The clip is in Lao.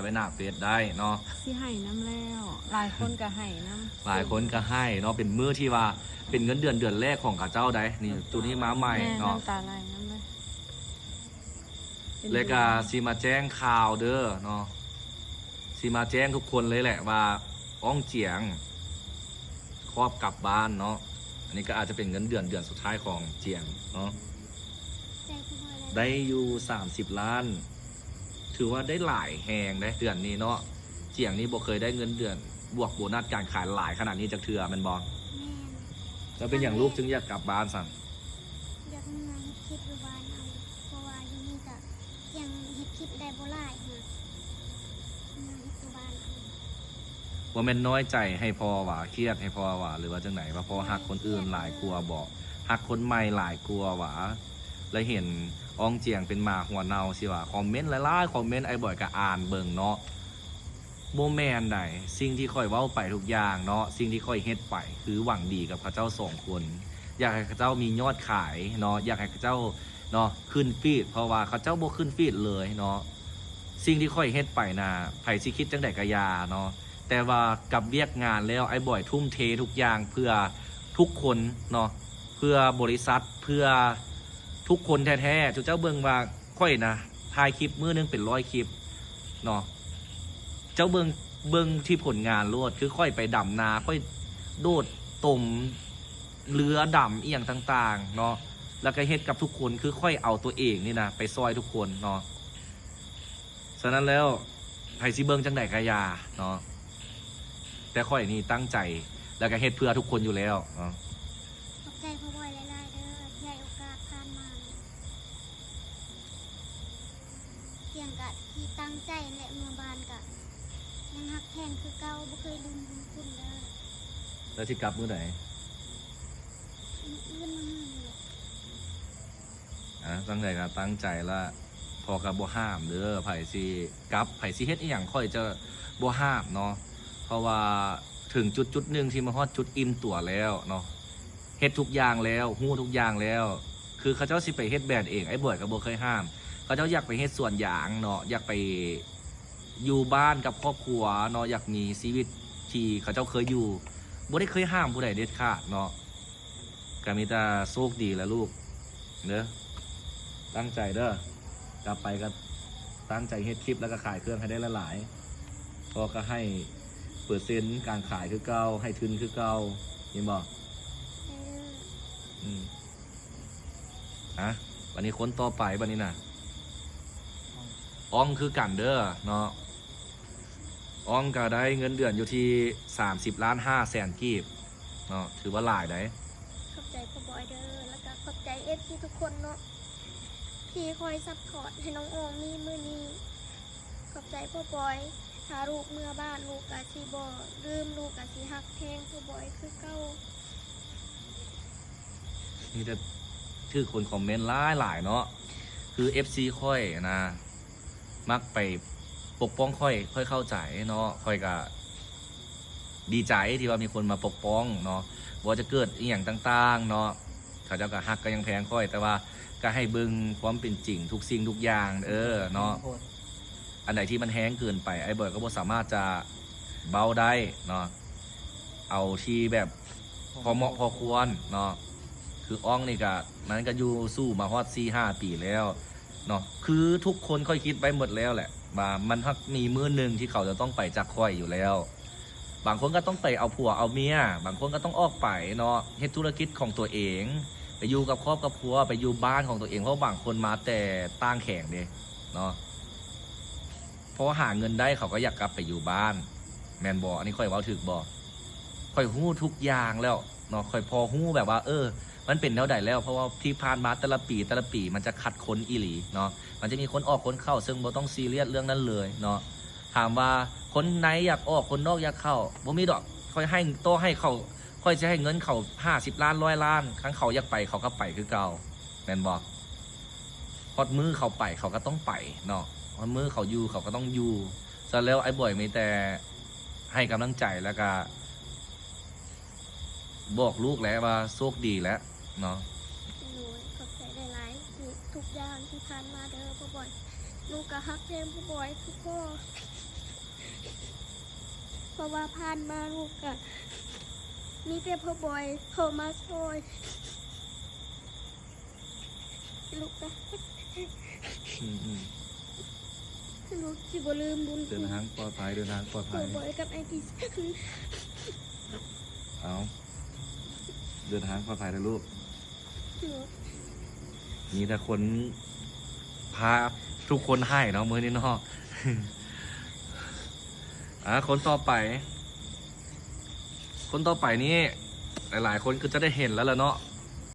ໄວ້ໜ້າເຟສໄດ້ເນາະ. ຊິໃຫ້ນຳແລ້ວ ຫຼາຍຄົນກໍໃຫ້ນຳ ຫຼາຍຄົນກໍໃຫ້ເນາະ. ເປັນມື້ທີ່ວ່າເປັນເງິນເດືອນເດືອນແລກຂອງເຂົາເຈົ້າໃດ໋ ນີ້ ຈຸດນີ້ມາໃໝ່ເນາະ ນ້ຳຕາໄຫຼນຳເລີຍ. ແລ້ວກໍຊິມາແຈ້ງຂ່າວເດີເນາະ ຊິມາແຈ້ງທຸກຄົນເລີຍແຫຼະວ່າ ອອງຈຽງຄອບກັບບ້ານເນາະ. ອັນນີ້ກໍອາດຈະເປັນເງິນເດືອນເດືອນສຸດທ້າຍຂອງຈຽງເນາະ ໄດ້ຢູ່ສາມສິບລ້ານ ຖືວ່າໄດ້ຫຼາຍແຮງເດ້ເດືອນນີ້ເນາະ. ຈຽງນີ້ບໍ່ເຄີຍໄດ້ເງິນເດືອນບວກໂບນັດການຂາຍຫຼາຍຂະໜາດນີ້ຈັກເທື່ອແມ່ນບໍ່? ແມ່ນ. ແລ້ວເປັນຫຍັງລູກຈຶ່ງຢາກກັບບ້ານຊັ້ນ? ຢາກເມືອເຮັດຄລິບຢູ່ບ້ານເອົາ ເພາະວ່າຢູ່ນີ້ກະຍັງເຮັດຄລິບໄດ້ບໍ່ຫຼາຍຫັ້ນນະ ເມືອເຮັດຢູ່ບ້ານເອົາ. ບໍ່ແມ່ນນ້ອຍໃຈໃຫ້ພໍ່ຫວາ ຄຽດໃຫ້ພໍ່ຫວາ ຫຼືວ່າຈັ່ງໃດ ວ່າພໍ່ຮັກຄົນອື່ນຫຼາຍກວ່າບໍ ຮັກຄົນໃໝ່ຫຼາຍກວ່າຫວາ? ແລ້ວເຫັນອອງຈຽງເປັນໝາຫົວເນົ່າຊິຫວາ? ຄອມເມັນຫຼາຍໆຄອມເມັນ ອ້າຍບອຍກໍອ່ານເບິ່ງເນາະ. ບໍ່ແມ່ນໃດ ສິ່ງທີ່ຂ້ອຍເວົ້າໄປທຸກຢ່າງເນາະ ສິ່ງທີ່ຂ້ອຍເຮັດໄປ ຄືຫວັງດີກັບເຂົາເຈົ້າສອງຄົນ ຢາກໃຫ້ເຂົາເຈົ້າມີຍອດຂາຍເນາະ ຢາກໃຫ້ເຂົາເຈົ້າເນາະຂຶ້ນຟີດ ເພາະວ່າເຂົາເຈົ້າບໍ່ຂຶ້ນຟີດເລີຍເນາະ. ສິ່ງທີ່ຂ້ອຍເຮັດໄປນະ ໃຜຊິຄິດຈັ່ງໃດກໍຢ່າເນາະ ແຕ່ວ່າກັບວຽກງານແລ້ວ ອ້າຍບອຍທຸ່ມເທທຸກຢ່າງເພື່ອທຸກຄົນເນາະ ເພື່ອບໍລິສັດ ເພື່ອທຸກຄົນແທ້ໆ. ເຈົ້າເບິ່ງວ່າ ຂ້ອຍນະຖ່າຍຄລິບມື້ໜຶ່ງເປັນຮ້ອຍຄລິບເນາະ ເຈົ້າເບິ່ງ ເບິ່ງທີ່ຜົນງານໂລດ ຄືຂ້ອຍໄປດຳນາ ຂ້ອຍໂດດຕົມເຮືອດຳອີ່ຫຍັງຕ່າງໆເນາະ ແລ້ວກໍເຮັດກັບທຸກຄົນ ຄືຂ້ອຍເອົາຕົວເອງນີ້ນະໄປຊ່ອຍທຸກຄົນເນາະ. ສະນັ້ນແລ້ວ ໃຜຊິເບິ່ງຈັ່ງໃດກໍຢ່າເນາະ ແຕ່ຂ້ອຍນີ້ຕັ້ງໃຈ ແລ້ວກໍເຮັດເພື່ອທຸກຄົນຢູ່ແລ້ວເນາະ. ຂອບໃຈພໍ່ບອຍຫຼາຍໆເດີ ທີ່ໃຫ້ໂອກາດຜ່ານມາ. ຈຽງກະທີ່ຕັ້ງໃຈແຫຼະ ເມືອບ້ານກະຍັງຮັກແພງຄືເກົ່າ ບໍ່ເຄີຍລືມບຸນຄຸນເດີ. ແລ້ວຊິກັບມື້ໃດ? ມື້ອື່ນມື້ຮືນີ້ແຫຼະ. ອາ ຈັ່ງໃດກໍຕັ້ງໃຈລະ ພໍ່ກໍບໍ່ຫ້າມເດີ ໃຜຊິກັບ ໃຜຊິເຮັດອີ່ຫຍັງ ຂ້ອຍຈະບໍ່ຫ້າມເນາະ ເພາະວ່າເຖິງຈຸດໆໜຶ່ງທີ່ມາຮອດຈຸດອີ່ມຕົວແລ້ວເນາະ ເຮັດທຸກຢ່າງແລ້ວ ຮູ້ທຸກຢ່າງແລ້ວ ຄືເຂົາເຈົ້າຊິໄປເຮັດແບຣນເອງ ອ້າຍບອຍກໍບໍ່ເຄີຍຫ້າມ. ເຂົາເຈົ້າຢາກໄປເຮັດສວນຢາງເນາະ ຢາກໄປຢູ່ບ້ານກັບຄອບຄົວເນາະ ຢາກມີຊີວິດທີ່ເຂົາເຈົ້າເຄີຍຢູ່ ບໍ່ໄດ້ເຄີຍຫ້າມຜູ້ໃດເດັດຂາດເນາະ. ກໍມີແຕ່ໂຊກດີແຫຼະລູກເດີ ຕັ້ງໃຈເດີ ກັບໄປກໍຕັ້ງໃຈເຮັດຄລິບ ແລ້ວກໍຂາຍເຄື່ອງໃຫ້ໄດ້ຫຼາຍໆ ພໍ່ກໍໃຫ້ເປີເຊັນການຂາຍຄືເກົ່າ ໃຫ້ທຶນຄືເກົ່າ ເຫັນບໍ່? ອືມ ອາ ບັດນີ້ຄົນຕໍ່ໄປ ບັດນີ້ນະ ອອງຄືກັນເດີເນາະ. ອອງກໍໄດ້ເງິນເດືອນຢູ່ທີ່ສາມສິບລ້ານຫ້າແສນກີບເນາະ ຖືວ່າຫຼາຍໃດ໋. ຂອບໃຈພໍ່ບອຍເດີ ແລ້ວກໍຂອບໃຈເອັຟຊີທຸກຄົນເນາະ ທີ່ຄອຍຊັບພອດໃຫ້ນ້ອງອອງມີມື້ນີ້. ຂອບໃຈພໍ່ບອຍ ຖ້າລູກເມືອບ້ານ ລູກກໍຊິບໍ່ລືມ ລູກກໍຊິຮັກແພງພໍ່ບອຍຄືເກົ່າ. ມີແຕ່ຖືກຄົນຄອມເມັນຫຼາຍໆເນາະ ຄືເອັຟຊີຂ້ອຍນະ ມັກໄປປົກປ້ອງຂ້ອຍ ຂ້ອຍເຂົ້າໃຈເນາະ ຂ້ອຍກະດີໃຈທີ່ວ່າມີຄົນມາປົກປ້ອງເນາະ ບໍ່ວ່າຈະເກີດອີ່ຫຍັງຕ່າງໆເນາະ ເຂົາເຈົ້າກະຮັກກະຍັງແພງຂ້ອຍ ແຕ່ວ່າກະໃຫ້ເບິ່ງຄວາມເປັນຈິງທຸກສິ່ງທຸກຢ່າງເອີເນາະ. ອັນໃດທີ່ມັນແຮງເກີນໄປ ອ້າຍບອຍກໍບໍ່ສາມາດຈະເວົ້າໄດ້ເນາະ ເອົາທີ່ແບບພໍເໝາະພໍຄວນເນາະ ຄືອອງນີ້ກະ ມັນກະຢູ່ສູ້ມາຮອດສີ່ຫ້າປີແລ້ວເນາະ ຄືທຸກຄົນຂ້ອຍຄິດໄວ້ໝົດແລ້ວແຫຼະ ວ່າມັນຮັກມີມື້ໜຶ່ງທີ່ເຂົາຈະຕ້ອງໄປຈາກຂ້ອຍຢູ່ແລ້ວ. ບາງຄົນກໍຕ້ອງໄປເອົາຜົວເອົາເມຍ ບາງຄົນກໍຕ້ອງອອກໄປເນາະ ເຮັດທຸລະກິດຂອງຕົວເອງ ໄປຢູ່ກັບຄອບກັບຄົວ ໄປຢູ່ບ້ານຂອງຕົວເອງ ເພາະບາງຄົນມາແຕ່ຕ່າງແຂວງເດ້ເນາະ ພໍຫາເງິນໄດ້ເຂົາກໍຢາກກັບໄປຢູ່ບ້ານ ແມ່ນບໍ່? ອັນນີ້ຂ້ອຍເວົ້າຖືກບໍ່? ຂ້ອຍຮູ້ທຸກຢ່າງແລ້ວເນາະ ຂ້ອຍພໍຮູ້ແບບວ່າ ເອີ ມັນເປັນແນວໃດແລ້ວ ເພາະວ່າທີ່ຜ່ານມາແຕ່ລະປີ ແຕ່ລະປີມັນຈະຄັດຄົນອີ່ຫຼີເນາະ ມັນຈະມີຄົນອອກຄົນເຂົ້າ ເຊິ່ງບໍ່ຕ້ອງຊີຣຽສເລື່ອງນັ້ນເລີຍເນາະ. ຖາມວ່າຄົນໃນຢາກອອກ ຄົນນອກຢາກເຂົ້າ ບໍ່ມີດອກ ຂ້ອຍໃຫ້ ຕໍ່ໃຫ້ເຂົາ ຂ້ອຍຊິໃຫ້ເງິນເຂົາຫ້າສິບລ້ານ ຮ້ອຍລ້ານ ຄັນເຂົາຢາກໄປເຂົາກໍໄປຄືເກົ່າ ແມ່ນບໍ່? ຮອດມື້ເຂົາໄປເຂົາກໍຕ້ອງໄປເນາະ ຮອດມື້ເຂົາຢູ່ເຂົາກໍຕ້ອງຢູ່. ສະນັ້ນແລ້ວ ອ້າຍບອຍມີແຕ່ໃຫ້ກຳລັງໃຈ ແລ້ວກະບອກລູກແຫຼະວ່າໂຊກດີແຫຼະເນາະ. ໂດຍ ຂອບໃຈຫຼາຍໆ ທີ່ທຸກຢ່າງທີ່ຜ່ານມາເດີພໍ່ບອຍ ລູກກໍຮັກແພງພໍ່ບອຍຄືພໍ່. ເພາະວ່າຜ່ານມາລູກກະມີແຕ່ພໍ່ບອຍເຂົ້າມາຊ່ອຍ ລູກກະ ອືມໆ ລູກຊິບໍ່ລືມບຸນ ເດີນທາງປອດໄພ ເດີນທາງປອດໄພ ພໍ່ບອຍກັບອ້າຍກິດສັນ. ເອົາ ເດີນທາງປອດໄພເດີລູກ. ມີແຕ່ຄົນພາທຸກຄົນໄຫ້ເນາະມື້ນີ້ເນາະ. ອ່າ ຄົນຕໍ່ໄປ ຄົນຕໍ່ໄປນີ້ ຫຼາຍໆຄົນຄືຈະໄດ້ເຫັນແລ້ວລະເນາະ